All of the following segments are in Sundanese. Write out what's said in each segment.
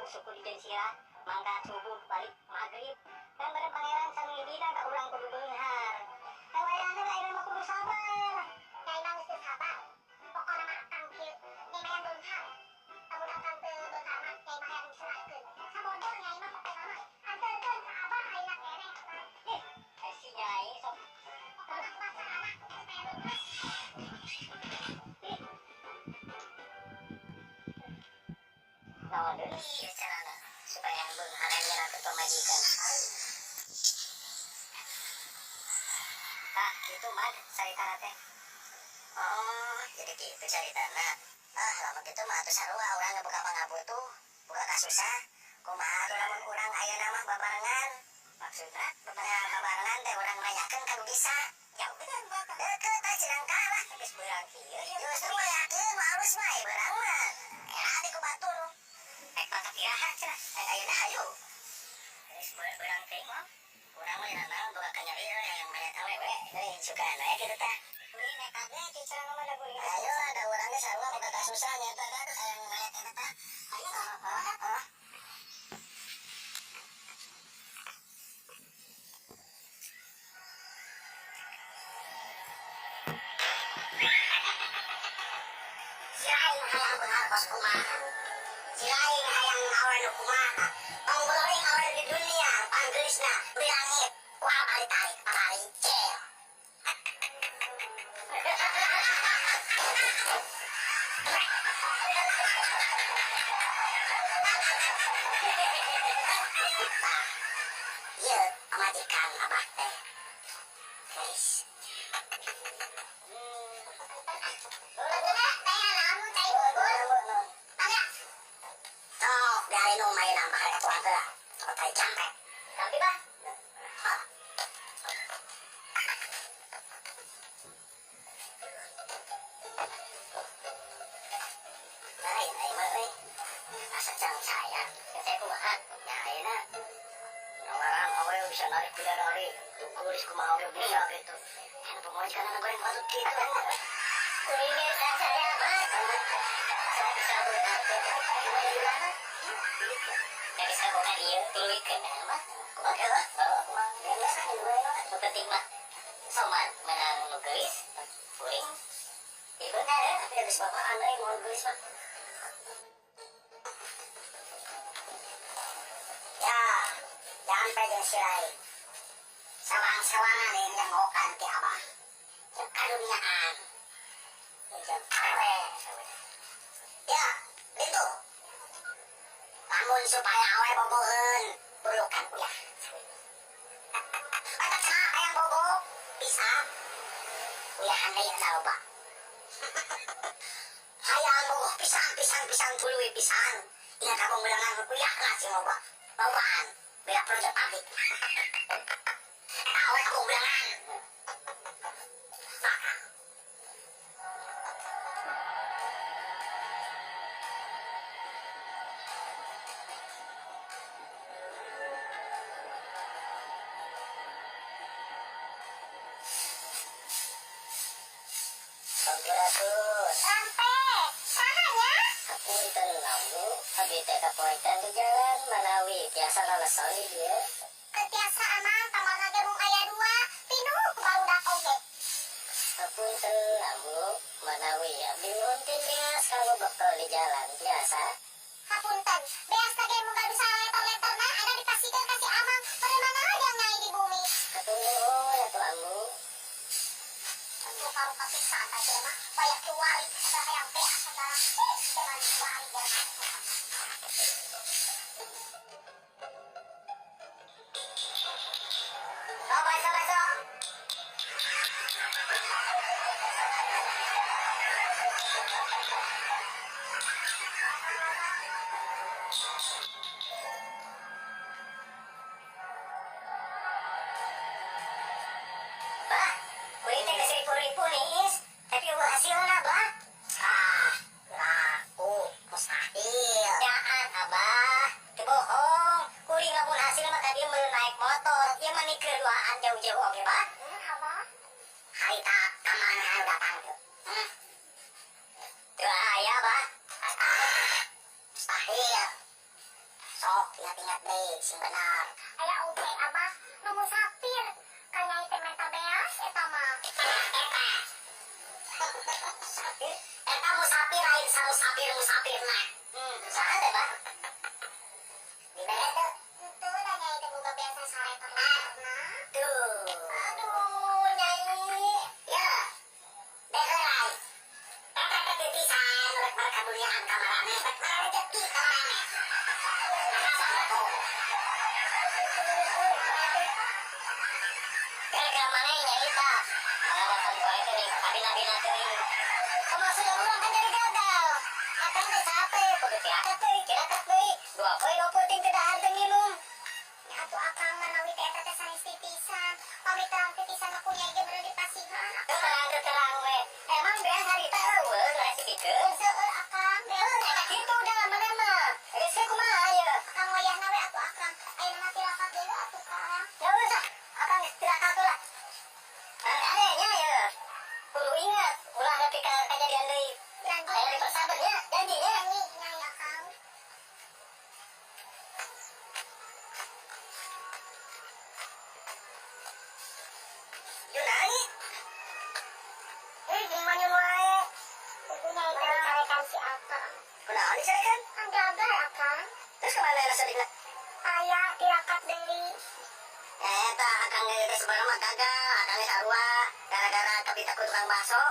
Suku di sirah mangkat subuh balik maghrib kan bareng pangeran can ngidina ka urang kudu beunghar. Kan wayahna ayeuna mah kudu sabar. Nyai mah geus sabar. Pokona mah akang kieu, nyai mah hayang beunghar. Lamun akang teu beunghar mah nyai mah hayang diserahkeun. Sabodor nyai mah pokona mah anterkeun ka abah ayeuna keneh. Ih, si nyai sok pokona mah sarana supaya beunghar. Ih. Naon deui ieu carana supaya beunghar nyerahkeun pamajikan. Tah, kitu mah caritana teh. Oh, jadi kitu caritana. Ah, lamun kitu mah atuh sarua urang buka pangabutuh, buka kasusah. Kumaha atuh lamun urang ayeuna mah babarengan? Maksudna babarengan teh urang nanyakeun ka nu bisa. Jauh kan bakal deukeut tah Cilangka lah. Geus beurang kieu. Justru yakin mah alus mah beurang mah. Era di ku batur. Rek mangkat iraha cenah. Ayeuna hayu. Geus beurang teh mah. Urang mah naon boga kanyari yang mayat awewe euy suka aya kitu tah. Ayo ada orangnya sarua boga kasusah nyata kan hayang mayat eta tah. Ayo heeh. Si aing hayang beunghar kos kumaha. Si aing hayang awe nu kumaha. Panggoloring awe di dunia, panggeulisna di langit. Ku abah ditarik pakaricel. Tah, ieu pamajikan abah teh. Geus. Sok diarinum ayeuna mah ka tuang heula. Sok tai jampe. Tapi bah. Lain aing mah euy. Asa cang saya, teh kumaha? Ya ayeuna ngawaran awewe bisa narik bidadari, geulis kumaha oge bisa gitu. Kan pamajikan goreng patut kitu. Kuring ge saya mah. Sok bisa beunghar teh. Kumaha? Dari saboga ieu tuluikeun mah. Kumaha heuh? Heuh, kumaha? Biasa nu penting mah soman menang nu geulis, kuring jadi beunghar heuh, tapi geus bapaan euy moal geulis mah. Ya, jampe jeung si Rai. Sawang-sawangan yang nyengokan ti abah. Jeung karuniaan. Jeung awe. Ya, itu. Lamun supaya awe boboheun, burukan uyah. Batak saha hayang bobo? Bisa. Uyahan deui eta loba. Hayang bogoh pisan pisan pisan tuluy pisan. Ingat kamu meunangan uyahna sing loba. Lobaan, beda project pabrik. Eta awe kamu beunangan. Maka Sampurasun. Sampe, saha nya? Hapunten lambu, abdi teh kapoekan di jalan manawi tiasa laleson di dieu. Teu tiasa amang kamarna ge mung aya dua, pinuh ku barudak oge. Hapunten lambu, manawi abdi nyuhunkeun beas kanggo bekal di jalan tiasa. Hapunten, beas ge mung gaduh saleter-leterna ada dipasikeun ka si amang, bade mana yang nyai di bumi. Hatur nuhun atuh ambu. Rupa-rupa pisan teh jelema, banyak kiwari, ada hayang beas segala. Ih, jelema kiwari jelema. Sok baso baso. sing benar. Aya oge abah nu musafir. Ka nyai teh menta beas eta mah. Eta. Musafir? Eta musafir lain samusafir musafirna. Saha teh, Bah? Dibere teu? Henteu da nyai teh boga beasna sareter-reterna. Tuh. Aduh, nyai. Ya. Beherai. Eta teh titisan rek markamuliaan ka maraneh, rek mararejeki ka maraneh. Gara-gara maneh nyarita. Pangabatan ku aing teh nih, kabina-bina teuing. Kamaksud urang kan jadi gagal. Akang teh capek, kudu tirakat deui, tirakat deui. Dua poe dua peuting teu dahar teu nginum. Ya atuh akang manawi teh eta teh sanes titisan. Pamit terang titisan mah ku nyai ge bener dipasihan. Teu terang teu terang we. Emang beas harita eueuh nu resipikeun? Seueur akang. Heuh, eta kitu da maneh mah. Geus we kumaha ieu? Akang wayahna we atuh akang. Ayeuna mah tirakat deui we atuh kang. Ya geus ah, akang geus tirakat heula. Ade nya ieu. Kudu ingat, ulah nepi ka kajadian deui. Janji. Aya dipersaben nya, janji nya. Janji nyai akang. Yunani. Jeung manyun wae. Itu nyai teh dicarekan si akang. Kunaon dicarekan? Kan gagal akang. Terus kemana eta sedihna? Aya tirakat deui. Eta akang ge teh sebenarnya mah gagal, akang ge sarua gara-gara kabita ku tukang bakso.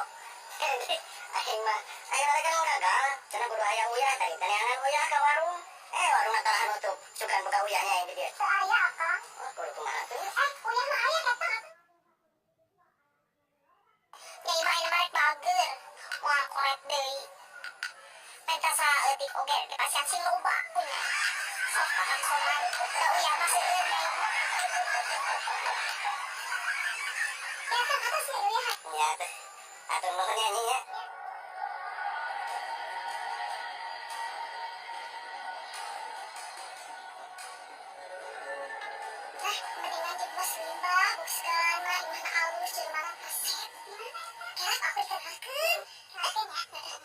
Aing mah aing mah kan gagal, cenah kudu aya uyah tadi, neangan uyah ka warung. Warung tah nutup, sugan buka uyahnya yang di dieu. Teu aya akang. Oh, kudu kumaha tuh? Uyah mah aya eta. Nyai mah ayeuna mah rek bager. Moal koret deui. Menta saeutik oge dipasihan sing loba ku nyai. Sok akang somai. Da uyah mah seueur nyai mah. Ya kan atas ya uyah. Nya teh. Atur nuhun nya nya. Nah, mendingan jeung bos limbah, buk segala mah imahna alus jeung mana resep. Kira aku dikenalkeun. Kenalkeun ya.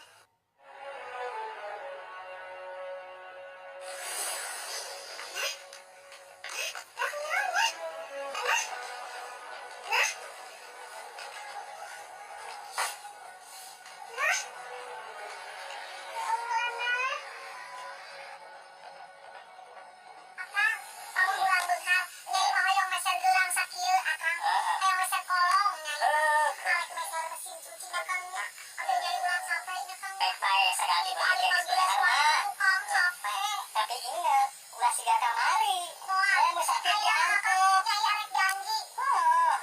Tapi ingat, ulah siga kamari. Aya musafir diangkut. Oh.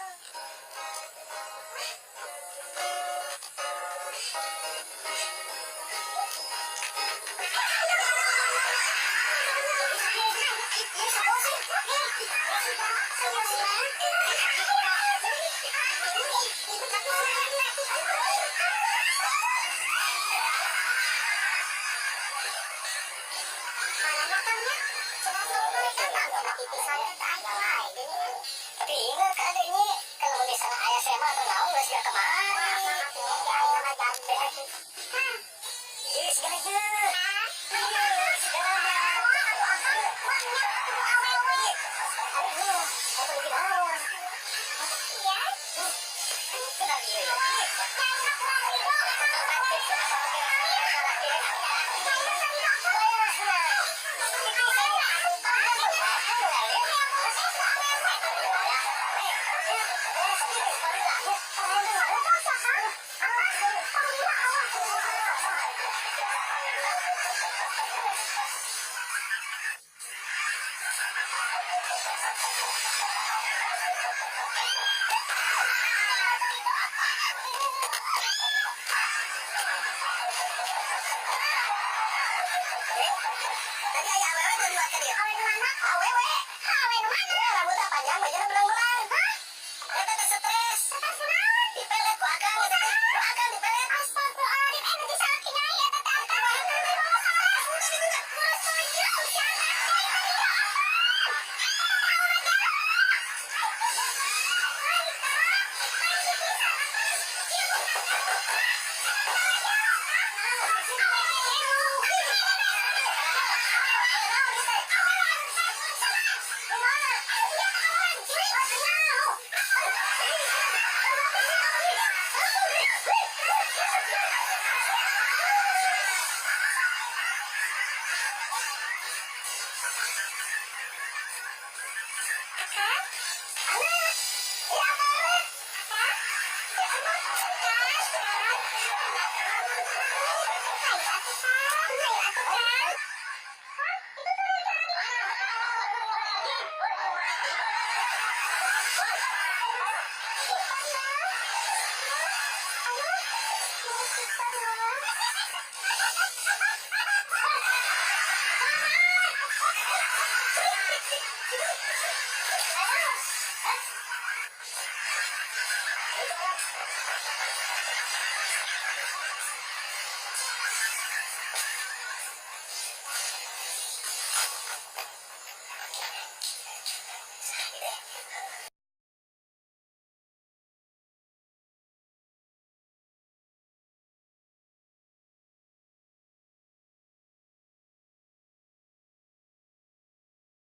Tapi ingat kan ini kalau misalnya ayah saya mah atau naon geus siga kamari. Iya, siga ieu. Iya, siga mah. Aduh, aku lagi naon. Benar ieu ya. Tadi aya awewe teu liwat ka dieu. Awewe nu mana? Awewe. Awewe nu mana? Ya, rambutna panjang, bajuna belang-belang. Hah? Eta teh stres. Stres kunaon? Dipelet ku akang eta teh. Ku akang dipelet. Astagfirullahaladzim, nu salaki nyai eta teh akang. Ngurus tuyul, siapa? Nyai teh ieu akang. Pisan.